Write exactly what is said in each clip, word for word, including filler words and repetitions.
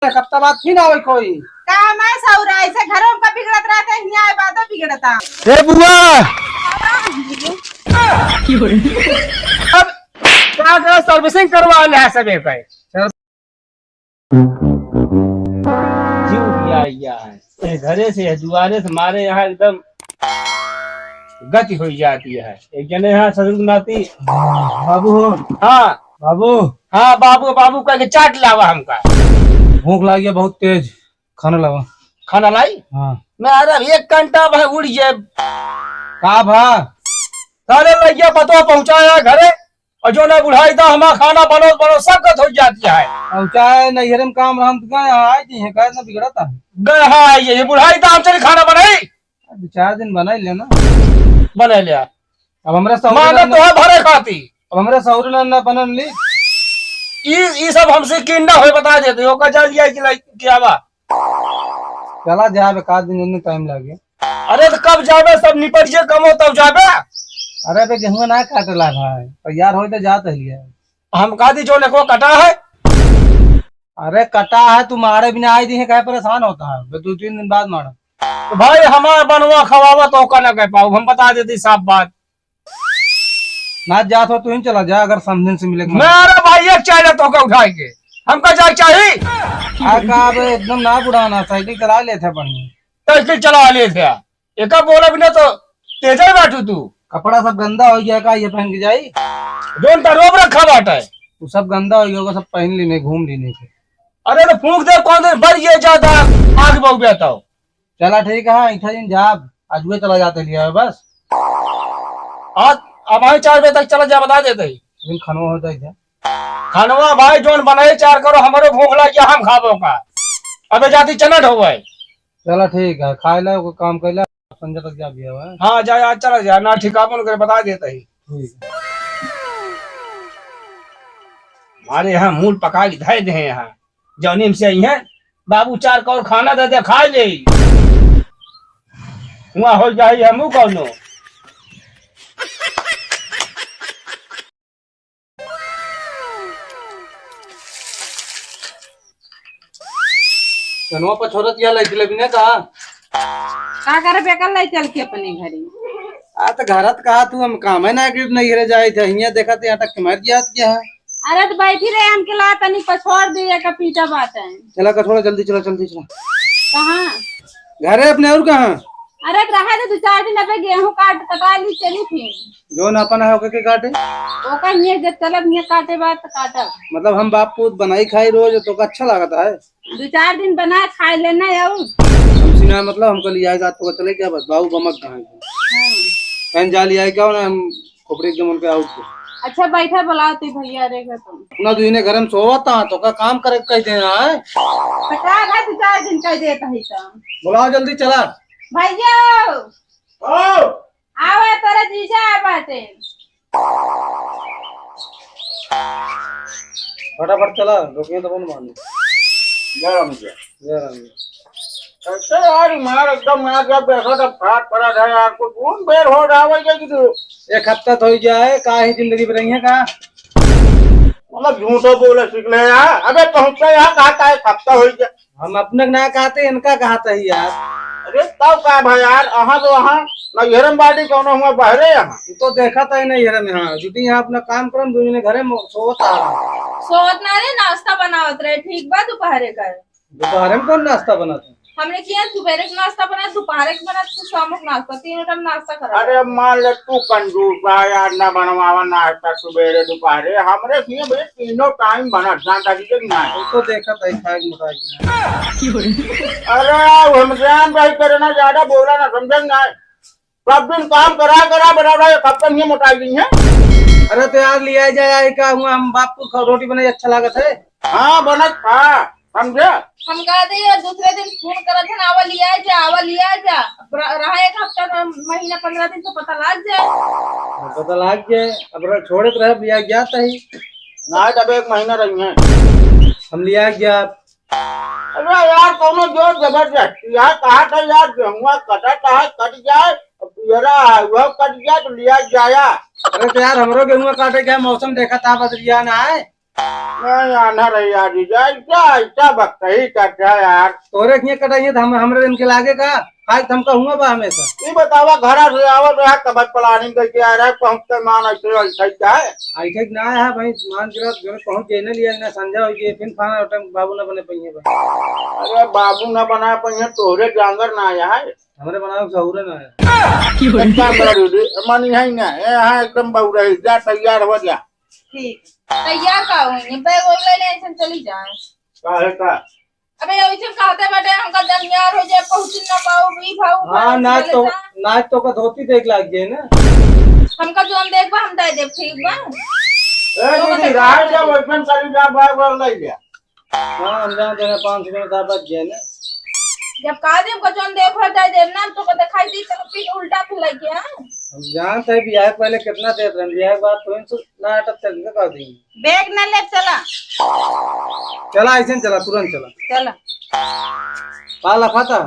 एक हफ्ता बाद फिर आवे कोई। का मैं सौरा, ऐसे घरों का बिगड़त रहते, हियाँ आए बादो बिगड़ता। ए बुआ, अब का का servicing करवा ले है सबे पे। जीव दिया, या है। ये घरे से, दुआरे से मारे यहाँ एकदम गति हो जाती है। एक जने यहाँ ससुर के नाती। बाबू। हाँ। बाबू। हाँ, बाबू, बाबू कह के चाट लावा हमका। भूख लागी है बहुत तेज, खाना लावा। खाना लाई? हाँ। मैं, अरे, एक घंटा भाई उड़ जाए। का भा? साले लइया पतो पहुँचाया घरे, और जो ना बुढ़ाई दा हमार खाना बनो, बनो, सब गत हो जाती है। पहुँचाए नैहरे में काम रहम तो गए, हाँ, आई जी, है, काहे ना बिगड़ता है। गए, हाँ, आई जी, बुढ़ाई दा हम चली खाना बनाई। दो चार दिन बनाई लेना। बनाई लिया। अब हमरा सौरी माने ना, तो है भरे खाती। अब हमरा सौरी ना, ना बनन ली। ई, ई सब हमसे किन ना होए, बता देते हो, का जान लिया कि लाइक क्या बा? चला जाबे, का दिन इतने टाइम लागे। अरे तो कब जाबे, सब निपट जे कमो तब जाबे। अरे बे गेहुआ ना काटे ला भाई, तैयार होई तो जात है। हम कहा दी जो लेको कटा है। अरे कटा है, तू मारे बिना आई दी है, काहे परेशान होता है? बे दो तीन दिन बाद मारा। तो भाई हमार बनवा खवावा तो का ना कह पाऊ, हम बता देती साफ बात। ना जात हो तू ही चला जा, अगर समझन से मिले के मन। मेरा भाई एक चाहे तो का उठाए के, हमका जाए चाहिए। आ का बे एकदम ना बुढ़ाना, साइकिल चला लेते बढ़िया। साइकिल चला लेते हैं। एका बोला बिना तो तेजर बैठू तू। कपड़ा सब गंदा हो गया का, ये पहन के जाई? जोन तरोब रखा बाटा है। तू सब गंदा हो गया, सब पहन लेने, घूम लेने के। अरे तो फूंक दे, कौन दिन भर ये ज्यादा आग बउबे तो। चला ठीक है, इठा दिन जाब, आज वे चला जाते लिया है बस। आज अब आए चार बजे तक चला जा, बता देते ही। दिन खानवा हो जाए क्या? खानवा भाई जोन बनाए चार करो, हमारे भूख लग गया, हम खाबो का। अबे जाती चना ढोवे। चला ठीक है, खाए ला, कोई काम कर ला, संजय तक जा भी है। हाँ, जा, आज चला जा, ना ठीक आपन करे बता देता ही। ठीक। हमारे यहाँ मूल पका के धए दे यहाँ, जौनी में से आई हैं, बाबू चार कौर खाना दे दे, खा ले। हुआ हो जाए हमू कौनो। कनवा पर छोरत या लाई जिलेबी ने का? का करे बेकर लाई चल के अपने घरे? आ त घरत कहा तू हम काम है ना कि नहीं घरे जाए थे, हियां देखा त यहाँ तक के मर जात क्या है? अरे त बैठी रहे, हमके ला तनी पछोड़ दिए का पीटा बात है। चला कछोड़ा जल्दी चला, जल्दी चला। कहाँ? घरे अपने और कहाँ? अरे त रहा दे दो चार दिन, अबे गेहूं काट कटा ली चली थी। जोन अपन है ओके के काटे? ओका हिये जब चलब हिये काटे बात त काटब। मतलब हम बाप पूत बनाई खाई रोज, तोका अच्छा लागत है? दो चार दिन बना खाए लेना आऊ। हमसे ना मतलब हमको लिया जात तो चले क्या बस बाबू बमक कहाँ है? हाँ। कहीं जा लिया क्या ना हम खोपड़ी के मन के आउट के। अच्छा बैठा बुलाओ तू भैया रे का तुम। अपना दुइने घर में सोवत है तोका काम करे के कह देना है। तो का भाई दो चार दिन कह देता है तो। बुलाओ जल्दी चला। भैया। ओ। आवा तोरा जीजा आ बाटे। फटाफट चला, रुकिए तो कौन माने। जय राम जी। जय राम जी। कैसे यार, मार एकदम ना जब देखो तब फाट पड़ा था यार, कुछ घूम बेर हो जावे क्या कि तू? एक हफ्ता तो हो गया है, का ही जिंदगी में रही है का? मतलब झूठो बोले सीख ले यार। अबे पहुंचा यहाँ कहा था, एक हफ्ता हो गया। हम अपने के ना कहते, इनका कहते ही यार। अरे तब का भाई यार, अहाँ तो अहाँ नैहरे में बाटी कौनो हुआ बहरे यहाँ। तू तो देखा था ही नैहरे में, हाँ। जुटी यहाँ अपना काम करम, दूनी ने घरे में सोवत आ रहा। सोवत ना रे, नाश्ता बनावत रहे, ठीक बा, दोपहरे का। दोपहरे में कौन नाश्ता बनाता है? हमने किया सुबेरे के नाश्ता बना, दोपहरे के बना, तू शाम को नाश्ता, तीनों टाइम नाश्ता करा। अरे मान ले तू कंजूस बा यार, ना बनवावा नाश्ता सुबेरे दोपहरे, हमरे लिए भैया तीनों टाइम बनत, जान डालिए कि नहीं? वो तो देखा था, खाए मोटा गया। अरे, हम जान भाई करे ना, ज्यादा बोला ना, समझे ना? सब दिन काम करा, करा, बड़ा, बड़ा, ये खत्म ये मोटा गई है। अरे, तो यार, लिया जाए, आई का हुआ, हम बाप को ख-, रोटी बनाई अच्छा लागत है। हाँ, बनत खा, समझे? हम कहा थे, ये दूसरे दिन फोन करत है ना, आवा लिया जा, आवा लिया जा। अब र-, रहा एक हफ्ता, तो महीना, पन्द्रह दिन तो पता लग जाए। पता लग जाए, अब र-, छोड़े तो रहे, अब लिया गया था ही। ना, तब एक महीना रही है। हम लिया गया। अरे यार, कौनो जोर जबरदस्ती यार, कहा था यार, गेहुआ कटा था, कट जाए, पियरा है, वह कट जाए तो लिया जाया। अरे तो यार, हमरो गेहुआ काटे के मौसम देखा था, बदलिया ना है। नहीं, आन्हर है यार, जीजा, ऐसा, ऐसा बकही करता है यार। तोरे किए कटाइए, हम, हमरे दिन के लागे का? खाए त हमका हुआ बा हमेसा। ई बतावा, घरा से आवत रहा, तब planning करके आ रहा है, पहुँचते मान ऐसे, ऐसे क्या है? ऐसे ना है भाई, मान के रख, जो पहुँच गए ना, लिया ना, संझा हो गई, फिर खाना टाइम बाबू ना बने पाइए बा। अरे, बाबू ना बना पाइए, तोहरे जांगर ना आया है। हमरे बनावे के सहूरे ना है। एक काम करा दीदी, मन यही ना, ये यहाँ एकदम बहु रही, जा तैयार हो जा। ठीक। तैयार का होइए? बैग वैग ले ले, ऐसे चली जाए। काहे का? अबे, ऐसे कहते बाटे, हमका दनियार हो जाए, पहुँच ना पाऊ, भी भाऊ, हाँ, भाऊ, नाच चले तो, जा। नाच तो का धोती देख लाग गए ना। हमका जोन देख बा, हम दे देब, ठीक बा? ए, तो दीदी, बता राय दे। जा, वैसन चली जा, बैग वैग ले जा। हाँ, हम जान देना, पाँच सौ में का बच गए ना। जब कहा दे, हमका जोन देख हो जाए, देव ना, तो को दिखाई दी, तो पीठ उल्टा फैलाई के, हाँ? हम जानते हैं, बियाह के पहले कितना देत रहन, बियाह के बाद तो इनसे ना अटक चल के कह दी। बैग ना ले चला। चला, ऐसे न चला, तुरंत चला। चला। का लखा था?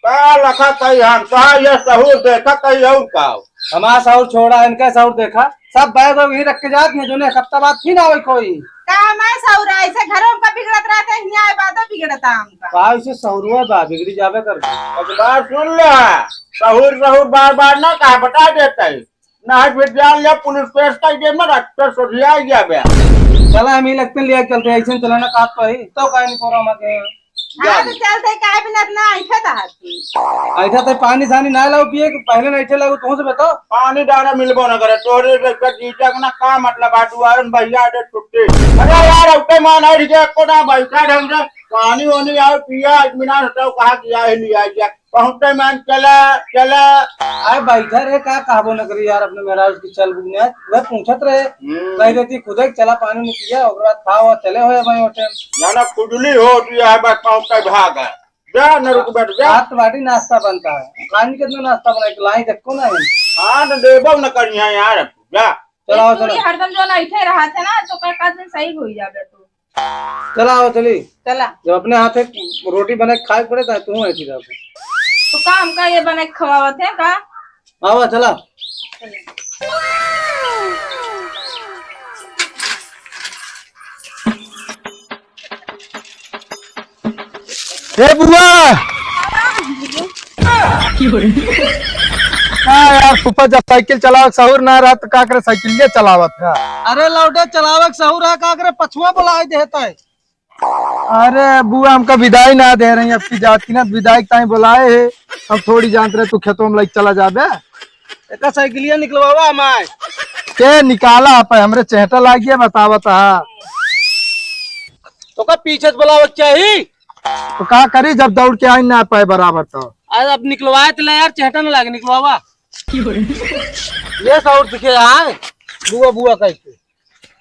का लखा था हम? का ये सहूर देखा था और का? हमारा सहूर छोड़ा, इनका सहूर देखा। सब बैग वैग वहीं रख के जात हैं, जो ने एक हफ्ता बाद फिर आवे कोई। का हमारे सहूर है? ऐसे घरों का बिगड़त रहते हैं, यहाँ आए बादो बिगड़ता हमका। का इसे सहूरुआ बा, बिगड़ी जावे कर। एक बार सुन ले, सहूर, सहूर बार बार ना कहा, बता देता है। ना है फिर जान ले, पुलिस केस कर दे, मर अच्छा सोझिया गया बे। चला, हम ही लगते लिया चलते, ऐसे न चला ना, काट तो है, तो काहे नहीं कोरा मत है। हाँ, तो चलते, काहे बिना इतना ऐठा था हाथी? ऐठा तो पानी सानी ना लाओ पिए, कि पहले नहीं ऐठे लागो, तुमसे बताओ। पानी डारा मिलबो ना करे, तोरे जैसा जीजा के ना का मतलब, आ दुआरन भैया दे छुट्टी। अरे यार, अब के मान है, रिजे को ना बैठा ढंग से, पानी वानी आओ पिया, इत्मीनान हटाओ, कहा कि आए लिया जा। पहुँचते मान चला, चला। अरे बैठा रहे, का कहबो न करी यार, अपने मेहरारू की चल बुझने, वह पूछत रहे, हम्म। कह देती खुदे कि चला पानी नहीं पिया, ओकरे बाद खाओ और चले हो भाई होटल। ना, ना, खुजली हो रही है, बस पहुँचते भाग है। जा, न रुक, बैठ जा। रात बाटी नाश्ता बनता है, खाने कितना नाश्ता बनाए, लाई देखो ना है। हाँ, तो देबो न करिए यार, जा। चलाओ, ये चलो। हरदम जो ना इठे रहा थे ना, तो का, का दिन सही हो जाबे तू। चला आओ, चली। चला। जब अपने हाथे रोटी बना के खाए के पड़े, तो तू ऐसी रहो। तो का हमका ये बना के खवावत है का? आवा, चला। ए बुआ! का यार, फूफा जब साइकिल चलावे के सहूर ना रहा, तो का करे, साइकिलिया चलावत है। अरे लौटे, चलावे के सहूर है, का करे, पछुआ बोलाए देता है। अरे बुआ, हमका विदाई ना दे रही, अब की जात की ना, विदाई के ताई बोलाए है। हम थोड़ी जानत रहे तू खेतों में लइके चला जाबे। एका साइकिलिया निकलवावा हमार। के निकाला आप, हमरे चेहटा लागिए बतावत हा। तो का पीछे से बोलावत चाही? तो का करी, जब दौड़ के आई ना पाए बराबर तो। अरे अब निकलवाए तो ले यार, चेहटा ना लागे, निकलवावा। ये सहूर सीखे आए, बुआ बुआ कह के।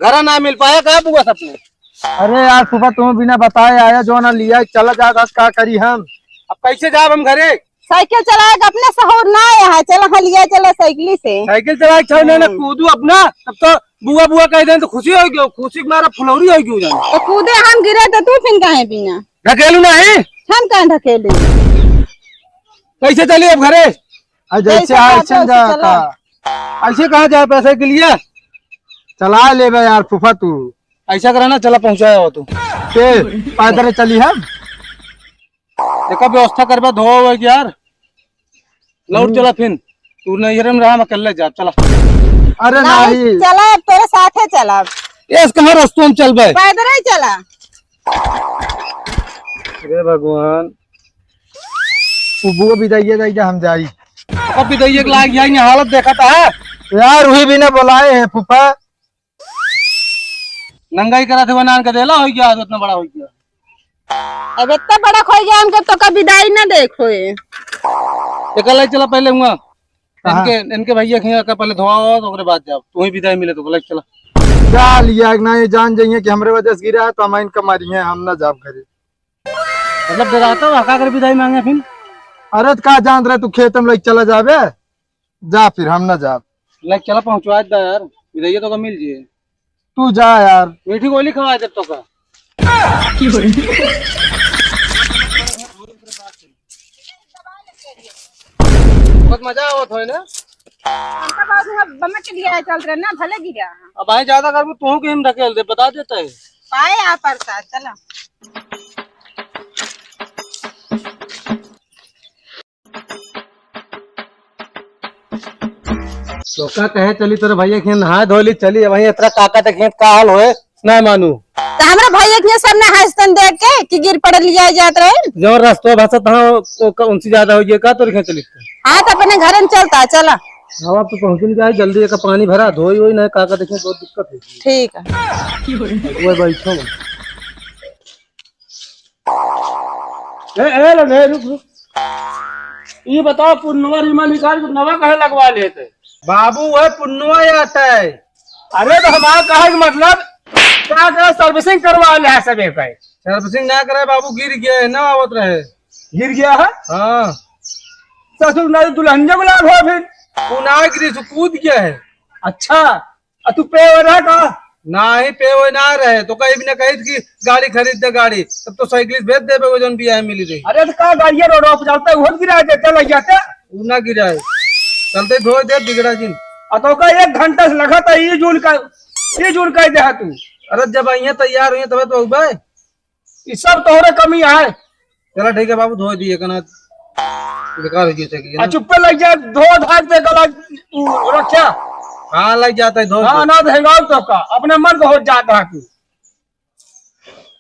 घरा ना मिल पाया का बुआ सपने? अरे यार फूफा, तुम बिना बताए आया, जो ना लिया चला जात, का करी हम? अब कैसे जाब हम घरे? साइकिल चलाए के अपने सहूर ना आया है, चला हाँ लिया चला साइकिल से। साइकिल चलाए के छाव ना, ना हम्म। कूदू अपना, तब तो बुआ बुआ कह दें तो खुशी हो गई, खुशी के मारा फुलौरी हो गई जान। तो कूदे हम गिरे तो तू फिर काहे बिना? ढकेलू नहीं? हम काहे ढकेलू? कैसे चली अब घरे? आ, जैसे जैसे आए, बात ऐसे वैसे जा चला। का? ऐसे कहाँ जाए पैसे के लिए? चला लेबे यार फूफा तू। ऐसा करा ना, चला पहुँचाया हो तू। के? पैदल चली हम? देखा व्यवस्था करबे, धोआ हुआ यार। लौट हम्म। चला फिन। तू नैहरे में रहा, हम अकेले जा, चला। अरे नहीं, नहीं। चला, अब तोरे साथे चला। एस कहाँ रस्तों में चलबे? पैदल ही चला। अरे भगवान। वो बुआ विदाइया दे दे, हम जाई। अब विदाइया के लाग जाएंगे, हालत देखा था। यार, वही बिना बुलाए हैं, फूफा। नंगाई करा थे, वो नान का देला हो गया, आज इतना बड़ा हो गया। अब इतना बड़ा हो गया, हमके तो का विदाई ना देखो ये। एक ले चला पहले हुआ। कहाँ? इनके, इनके भैया के यहाँ का पहले धोआ हो, तो ओकरे बाद जाओ। तू ही विदाई मिले तो ले चला। जा लिया कि ना, ये जान जाइए कि हमरे वजह से गिरा है, तो हम इनका मारी है, हम ना जाब घरे। मतलब डराता हो, हका कर विदाई मांगे फिर? अरे तो का जानत रहे तू खेत में लइके चला जाबे? जा फिर, हम ना जाब। लइके चला पहुँचवा दे यार, विदाई तो का मिल जिए। तू जा यार। मीठी गोली खवा दे तो का। बहुत मजा आवत होय ना? हमका बाबू हम बमक के लिए चल रहे ना, भले गिरा। अब भाई ज्यादा करबू, तू के हम ढकेल दे, बता देता है। पाए आ प्रसाद, चला। तो का कहे चली तोरे भैया के नहाए धो ली चली, वहीं इतना काका देखे का हाल होए, नहीं मानू। तो हमरा भैया के सब नहाए तन देख के कि गिर पड़ल लिया जात रहे। जो रस्तो भाषा तहाँ ओ का उनसे ज्यादा हो गया का तोरे खेत लिखते। हाँ, तो अपने घर में चलता, चला। हाँ, अब तो पहुँचने जाए, जल्दी एक पानी भरा, धोई वोई नहीं, काका देखे बहुत दिक्कत है। ठीक है। वो बैठो। ए, ए, ले, ले, रुक, रुक। ये बताओ, पुन्नवा रीमा निकाल के नवा काहे लगवा लेते? बाबू, वह पुन्नवा ही आता है। अरे, तो हमारा कहे के मतलब, का करे, servicing करवा ले है सब एक है। Servicing ना करे बाबू, गिर गया है, ना आवत रहे। गिर गया है? हाँ। ससुर ना दुल्हनिया को लाभ हो फिर। वो ना गिरी, सो कूद गया है। अच्छा, आ तू पे हो रहा का? नाही, पे हो ना रहे, तो कहीं भी ना कही कि गाड़ी खरीद दे गाड़ी, तब तो साइकिल भेज देबे, वो जौन बियाह में मिली रही। अरे तो का गाड़िया रोड पे चलता है, वो गिरा देते, लग जाते। वो ना गिराए, चलते धो दे बिगड़ा जिन। आ तो का एक घंटा से लगा था, ये जून का, ये जून का दे तू। अरे जब आइए तैयार हुई तबे तो भाई। ई सब तोहरे कमी है। चला ठीक है बाबू, धो दिए कना बेकार हो गई से कि आ ना। चुप्पे लग जा, धो धाक दे गला, उ, रख्या। हाँ, लग जाता है धो हाँ, दे। ना तो हेंगाव तो का, अपने मन को हो जाता है तू।